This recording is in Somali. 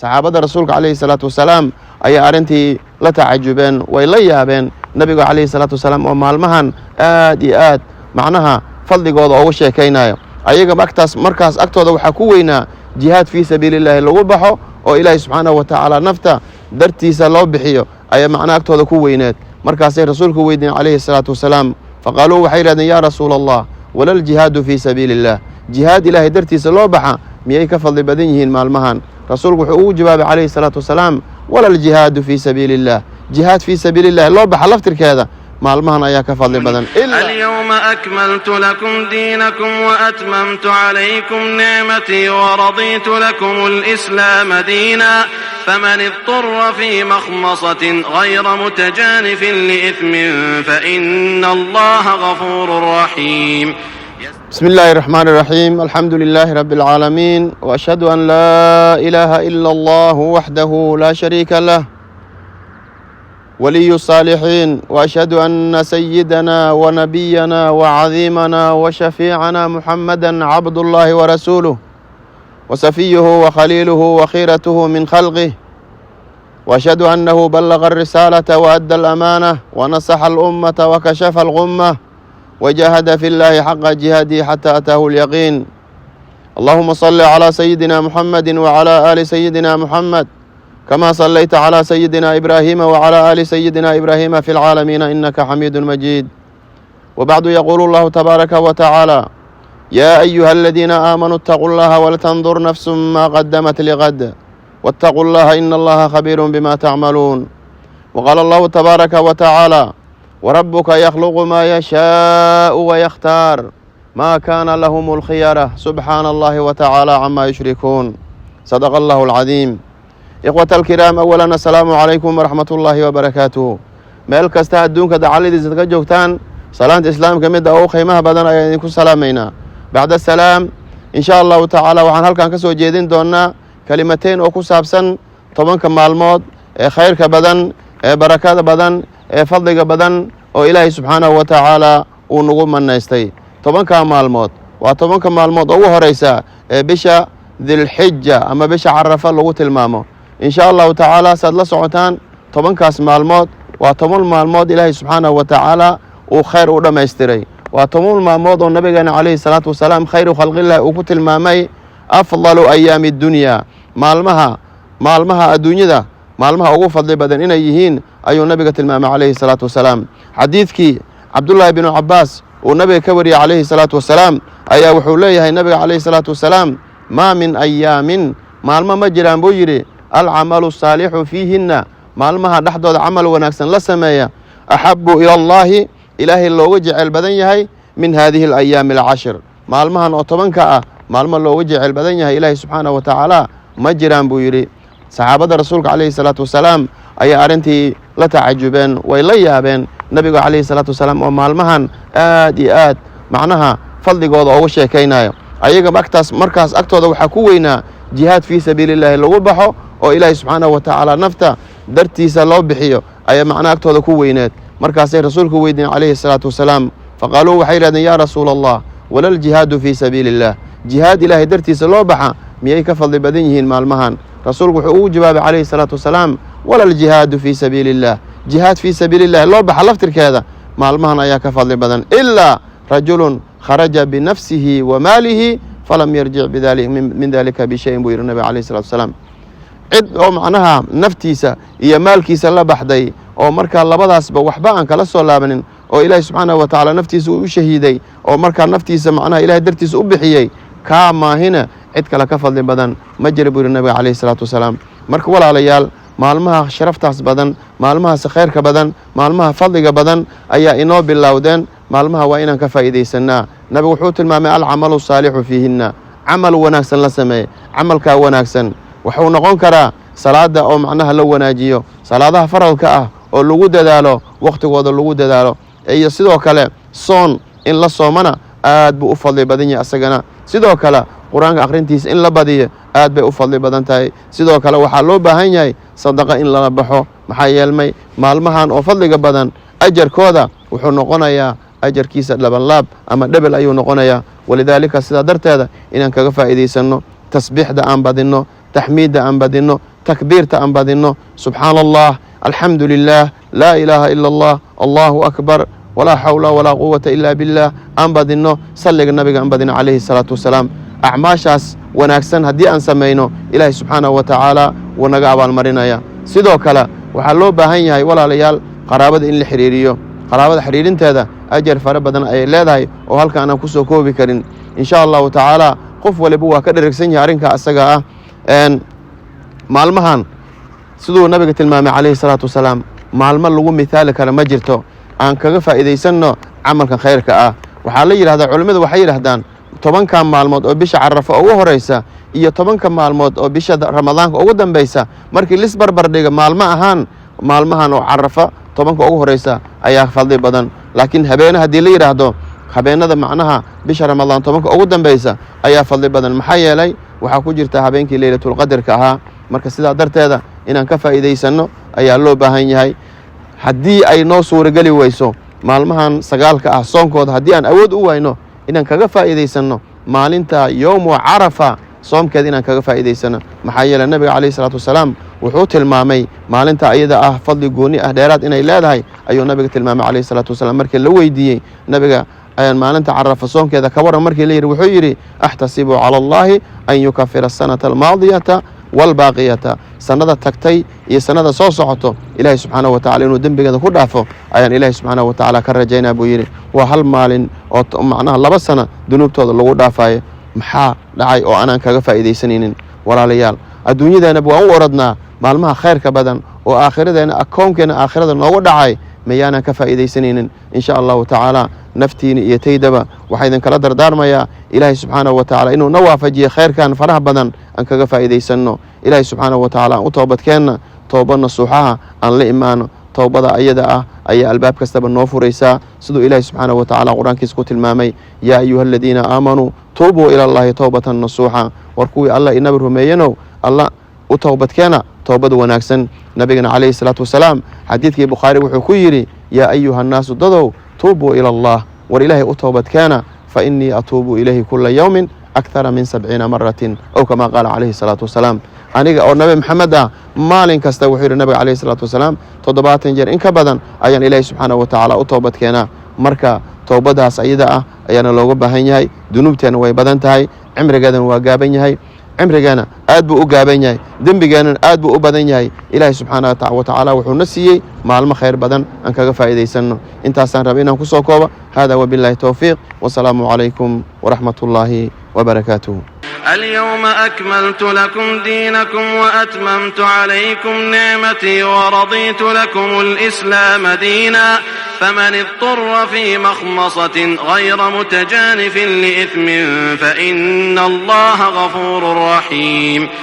Saxaabadda Rasuulka calayhi salaatu wasalaam ayaa arrintii la tacajubeen, way la yaabeen Nabiga calayhi salaatu wasalaam oo maalmahan aad iyo aad macnaha fadligooda uga sheekaynayo. Ayaga agtaas markaas agtooda waxaa ku weynaa jihaad fii sabiili illaahi lagu baxo oo Ilaahay subxaanahu wa tacaala nafta dartiisa loo bixiyo ayaa macnaha agtooda ku weyneed. Markaasay Rasuulku weydiyen calayhi salaatu wasalaam. Faqaaluu, waxay yidhahdeen: "Yaa Rasuula Allah, wala aljihaadu fii sabiili illah, jihaad Ilaahay dartiisa loo baxa miyay ka fadli badan yihiin maalmahan?" Rasuulku wuxuu ugu jawaabay calayhi salaatu wasalaam: "Wala aljihaadu fii sabiili illah, jihaad fii sabiili illahi loo baxa laftirkeeda maalmahan ayaa ka fadli badan." اليوم أكملت لكم دينكم وأتممت عليكم نعمتي ورضيت لكم الإسلام دينا، فمن اضطر في مخمصة غير متجانف لإثم فإن الله غفور رحيم. بسم الله الرحمن الرحيم، الحمد لله رب العالمين، وأشهد أن لا إله إلا الله وحده لا شريك له ولي الصالحين، وأشهد أن سيدنا ونبينا وعظيمنا وشفيعنا محمدا عبد الله ورسوله وصفيه وخليله وخيرته من خلقه، وأشهد أنه بلغ الرسالة وأدى الأمانة ونصح الأمة وكشف الغمة وجاهد في الله حق جهاده حتى أتاه اليقين. اللهم صل على سيدنا محمد وعلى آل سيدنا محمد كما صليت على سيدنا إبراهيم وعلى آل سيدنا إبراهيم في العالمين إنك حميد مجيد. وبعد، يقول الله تبارك وتعالى: يا أيها الذين آمنوا اتقوا الله ولتنظر نفس ما قدمت لغد واتقوا الله إن الله خبير بما تعملون. وقال الله تبارك وتعالى: وربك يخلق ما يشاء ويختار ما كان لهم الخيرة سبحان الله وتعالى عما يشركون. صدق الله العظيم. إخوة الكرام، أولا السلام عليكم ورحمة الله وبركاته. Meel kasta adduunka dacaladiisa ka joogtaan, salaanta Islaamka midda ugu qiimaha badan ayaan idinku salaamaynaa. Bacda asalaam, in sha Allahu tacaala waxaan halkan ka soo jeedin doonaa kelimateyn oo ku saabsan 10-ka maalmood ee khayrka badan, ee barakada badan, ee fadliga badan oo Ilaahay subxaanahu wa tacaala uu nagu manaystay. 10-ka maalmood waa 10-ka maalmood ugu horeysa ee bisha Dilxija ama bisha Carafa lagu tilmaamo. In sha Allahu tacaala, saad la socotaan, 10-kaas maalmood waa 10 maalmood Ilaahay subxaanahu wa tacaala uu khayr u dhammaystiray. Waa 10 maalmood oo Nabigeena calayhi salaatu wasalaam, khayru khalqillahi, uu ku tilmaamay afdalu ayaami addunya, maalmaha adduunyada maalmaha ugu fadli badan inay yihiin ayuu Nabiga tilmaamay calayhi salaatu wasalaam. Xadiidkii Cabdullaahi binu Cabaas uu Nabiga ka wariyey calayhi salaatu wasalaam ayaa wuxuu leeyahay Nabiga calayhi salaatu wasalaam: "Maa min ayaamin", maalmo ma jiraan buu yidhi, "alcamalu saalixu fiihinna", maalmaha dhexdooda camal wanaagsan la sameeya, "axabu ila Allaahi", Ilaahay looga jecel badan yahay, "min haadihi alayaami alcashir", maalmahan oo 10-ka ah maalmo looga jecel badan yahay Ilaahay subxaanahu wa tacaala ma jiraan buu yidhi. Saxaabadda Rasuulka calayhi salaatu wasalaam ayaa arrintii la tacajubeen, way la yaabeen Nabiga calayhi salaatu wasalaam oo maalmahan aad iyo aad macnaha fadligooda uga sheekaynayo. Ayaga agtaas markaas agtooda waxaa ku weynaa jihaad fii sabiili illaahi lagu baxo oo Ilaahay subxaanahu wa tacaala nafta dartiisa loo bixiyo ayaa macnaha agtooda ku weyneed. Markaasay Rasuulku weydiyen calayhi salaatu wasalaam. Faqaaluu, waxay yidhahdeen: "Yaa Rasuula Allah, wala aljihaadu fii sabiili illah, jihaad Ilaahay dartiisa loo baxa miyay ka fadli badan yihiin maalmahan?" Rasuulku wuxuu ugu jawaabay calayhi salaatu wasalaam: "Wala aljihaadu fii sabiili illah, jihaad fii sabiili illahi loo baxa laftirkeeda maalmahan ayaa ka fadli badan, ilaa rajulun kharaja binafsihi wa maalihi falam yarjic min dalika bishayin", buu yidhi Nabiga calayhi salatu wasalaam. Cid oo macnaha naftiisa iyo maalkiisa la baxday oo markaa labadaasba waxba aan kala soo laabanin, oo Ilaahi subxaanahu wa tacaala naftiisa uu u shahiiday, oo markaa naftiisa macnaha Ilahay dartiisa u bixiyey, kaa maahina cid kale ka fadli badan ma jira, buu yidhi Nabiga calayhi salaatu wasalaam. Marka walaalayaal, maalmaha sharaftaas badan, maalmahaas khayrka badan, maalmaha fadliga badan ayaa inoo bilowdeen. Maalmaha waa inaan ka faa'iidaysanaa. Nabigu wuxuu tilmaamay alcamalu saalixu fiihinna, camal wanaagsan la sameeye. Camalkaa wanaagsan wuxuu noqon karaa salaada oo macnaha la wanaajiyo, salaadaha faralka ah oo lagu dadaalo, wakhtigooda lagu dadaalo, iyo sidoo kale soon in la soomana aad buu u fadli badan yahay asagana. Sidoo kale Qur-aanka akhrintiisa in la badiyo aad bay u fadli badan tahay. Sidoo kale waxaa loo baahan yahay sadaqa in lala baxo. Maxaa yeelmay, maalmahan oo fadliga badan ajarkooda wuxuu noqonayaa ajarkiisa labanlaab ama dhebel ayuu noqonayaa. Walidaalika, sidaa darteeda inaan kaga faa'iidaysanno, tasbiixda aan badinno, taxmiidda aan badinno. Takbiirta aan badinno, subxaana Allah, alxamdu lilah, laa ilaaha ila Allah, allahu akbar, walaa xawla walaa quwata ila billah aan badinno, salliga nabiga aan badinno calayhi salaatu wasalaam. Acmaashaas wanaagsan haddii aan samayno, Ilaahay subxaanahu wa tacaala wuu naga abaalmarinaya. Sidoo kale waxaa loo baahan yahay, walaalayaal, qaraabada in la xiriiriyo. Qaraabada xiriirinteeda ajar fara badan ayay leedahay oo halka aanan ku soo koobi karin. Insha Allahu tacaala qof waliba waa ka dheregsan yahay arrinka asaga ah. Maalmahan siduu nabiga tilmaamay calayhi salaatu wasalaam, maalmo lagu mithaali kara ma jirto. Aan kaga faa'iidaysanno camalkan khayrka ah. Waxaa la yidhahdaa, culimmadu waxay yidhahdaan, 10-ka maalmood oo bisha Carafo ugu horeysa iyo 10-ka maalmood oo bisha Ramadaanka ugu dambeysa markii lis barbar dhiga maalmo ahaan, maalmahan oo Carafa 10-ka ugu horeysa ayaa fadli badan. Laakiin habeene haddii la yidhaahdo, habeenada macnaha bisha Ramadaan 10-ka ugu dambeysa ayaa fadli badan. Maxaa yeelay, waxaa ku jirta habeenkii Leylatulqadarka ahaa. Marka sidaa darteeda inaan ka faa'iidaysanno ayaa loo baahan yahay. Haddii ay noo suurageli weyso maalmahan 9-ka ah soonkooda, haddii aan awood u wayno, inaan kaga faa'iidaysanno maalinta yowmu Carafa soomkeeda inaan kaga faa'iidaysano. Maxaa yeeley, nabiga calayhi salaatu wasalaam wuxuu tilmaamay maalinta ayada ah fadli gooni ah, dheeraad inay leedahay ayuu nabiga tilmaamay calayhi salaatu wasalaam. Markii la weydiiyey nabiga maalinta Carafa soonkeeda ka waran markii la yidhi, wuxuu yidhi: "Axtasibu cala Allahi an yukafira asanata almaadiyata waalbaaqiyata." Sannada tagtay iyo sannada soo socoto Ilaahay subxaanahu wa tacala inuu dembigeeda ku dhaafo ayaan Ilaahay subxaanahu wa tacaala ka rajaynaa, buu yidhi. Waa hal maalin oo macnaha 2 sano dunuubtooda lagu dhaafayo. Maxaa dhacay oo anaan kaga faa'iidaysanaynin, walaalayaal? Adduunyadeenaba waan u orodnaa. Maalmaha khayrka badan oo aakhiradeena, akoonkeenna aakhirada noogu dhacay, miyaanan ka faa'iidaysanaynin? Insha Allahu tacaala naftiina iyo taydaba waxaa idinkala dardaarmayaa Ilaahay subxaanahu wa tacala inuu na waafajiyo khayrkan faraha badan aan kaga faa'iidaysanno. Ilaahay subxaanahu wa tacala aan u toobadkeenna, towba nasuuxaha aan la imaano. Towbada ayada ah ayaa albaab kastaba noo furaysaa, siduu Ilaahay subxaanahu wa tacala Qur-aankiisa ku tilmaamay: "Yaa ayuha aladiina aamanuu tuubuu ila Allahi towbatan nasuuxa." War kuwii Alla inabi rumeeyenow, Alla u towbadkeena towbad wanaagsan. Nabigana calayhi salaatu wasalaam xadiidkii Bukhaari wuxuu ku yidhi: "Yaa ayuha annaasu, dadow, tuubuu ila Allah, war Ilaahay u toobadkeena, fa innii atuubu ilayhi kula yowmin akthara min 70 maratin," ow kama qaala calayhi salaatu wasalaam. Aniga oo Nabi Maxamed ah, maalin kasta, wuxuu yidhi nabiga calayhi salaatu wasalaam, 70 jeer in ka badan ayaan Ilaahay subxaanahu wa tacaala u toobadkeenaa. Marka towbadaas ayada ah ayaana looga baahan yahay. Dunuubteena way badan tahay, cimrigeedana waa gaaban yahay. Cimrigeena aad buu u gaaban yahay, dembigeenana aad buu u badan yahay. Ilaahay subxaana wa tacaala wuxuu na siiyey maalmo khayr badan, aan kaga faa'iidaysanno. Intaasaan raba inaan kusoo koobo. Hada wabillahi towfiiq, wasalaamu calaykum waraxmat ullaahi wabarakaatuh. اليوم أكملت لكم دينكم وأتممت عليكم نعمتي ورضيت لكم الإسلام دينا، فمن اضطر في مخمصة غير متجانف لإثم فإن الله غفور رحيم.